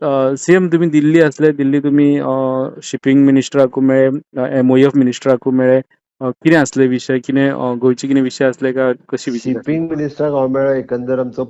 CM, तुम्ही दिल्ली असले, दिल्ली तुम्ही शिपींग मिनिस्टराकू मेळ्ळे, एमओएफ मिनिस्टराकू मेळ्ळे. कितें आसले विशय? कितें गोंयचे कितें विशय आसले काय कशी विशय? शिपींग मिनिस्टराक हांव मेळ्ळो. एकंदर आमचो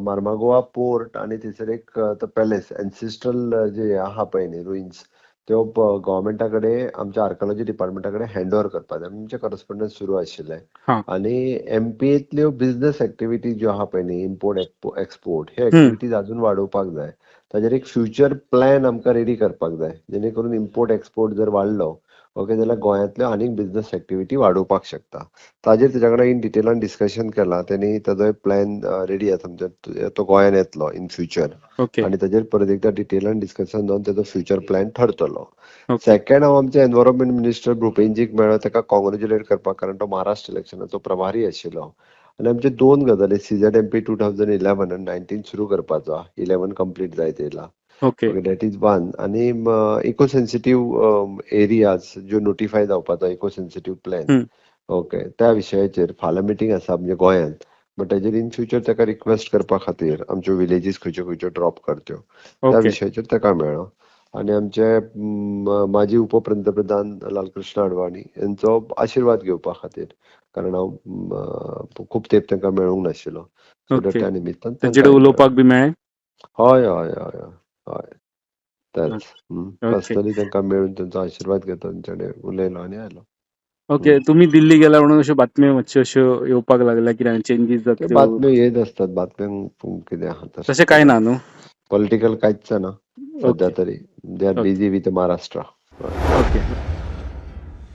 मार्मागोवा पोर्ट आनी थंयसर एक तो पॅलेस, एन्सिस्ट्रल जे आहा पळय न्ही रुइन्स, त्यो गव्हर्मेंटा कडेन, आमच्या आर्किओलॉजी डिपार्टमेंटा कडेन हँड ओवर करपाक जाय. आमचें करस्पॉन्डन्स सुरू आशिल्लें. आनी एमपीएंतल्यो बिझनेस एक्टिविटीज ज्यो आहा पळय न्ही, इम्पोर्ट एक्सपोर्ट, हे एक्टिविटीज अजून वाडोवपाक जाय. ताजेर एक फ्युचर प्लॅन आमकां रेडी करपाक जाय, जेणे करून इम्पोर्ट एक्सपोर्ट जर वाडलो, ओके, जाल्यार गोंयांतल्यो आनीक बिझनेस एक्टिविटी वाडोवपाक शकता. ताजेर तेज्या कडेन इन डिटेलान डिस्कशन केलां. तेणी ताजोय प्लॅन रेडी आसा, म्हणजे तो गोंयान येतलो इन फ्युचर आनी ताजेर परत एकदां डिटेलान डिस्कशन जावन तेजो फ्युचर प्लॅन ठरतलो. सेकंड, हांव आमचे एनवायरमेंट मिनिस्टर भूपेनजीक मेळ्ळो, ताका कॉंग्रेच्युलेट करपाक, कारण तो महाराष्ट्र इलेक्शनाचो प्रभारी आशिल्लो. आनी आमचे दोन गजाली, सीझेडएमपी 2011 आनी 19 सुरू करपाचो, 11 कंप्लीट जायत येयला. Okay, that is one. आनी इको सेन्सिटीव एरियाज ज्यो नोटिफाय जावपाचो, इको सेन्सिटीव प्लॅन, ओके, त्या विशयाचेर फाल्यां मिटींग आसा म्हणजे गोंयांत. बट ताजेर इन फ्युचर ताका रिक्वेस्ट करपा खातीर आमच्यो विलेजीस खंयच्यो खंयच्यो ड्रॉप करत्यो, त्या विशयाचेर ताका मेळ्ळो. आनी आमचे माजी उपपंतप्रधान लालकृष्ण अडवाणी यांचो आशिर्वाद घेवपा खातीर, कारण हांव खूब तेंप तांकां मेळूंक नाशिल्लो, सो त्या निमित्तान. तांचे कडेन उलोवपाक बी मेळ्ळें? हय हय हय हय, तेच पर्सनली तांकां मेळून तांचो आशिर्वाद घेतो, तांचे कडेन उलयलो आनी आयलो. ओके, तुम्ही दिल्ली गेला म्हणून अश्यो बातम्यो मातश्यो अश्यो येवपाक लागल्या, कितें चेंजीस जातल्यो. बातम्यो येत असतात, बातम्यांक कितें आहा. तशें कांय ना न्हू? पॉलिटिकल कांयच ना सध्या तरी. They are busy with Maharashtra. Okay.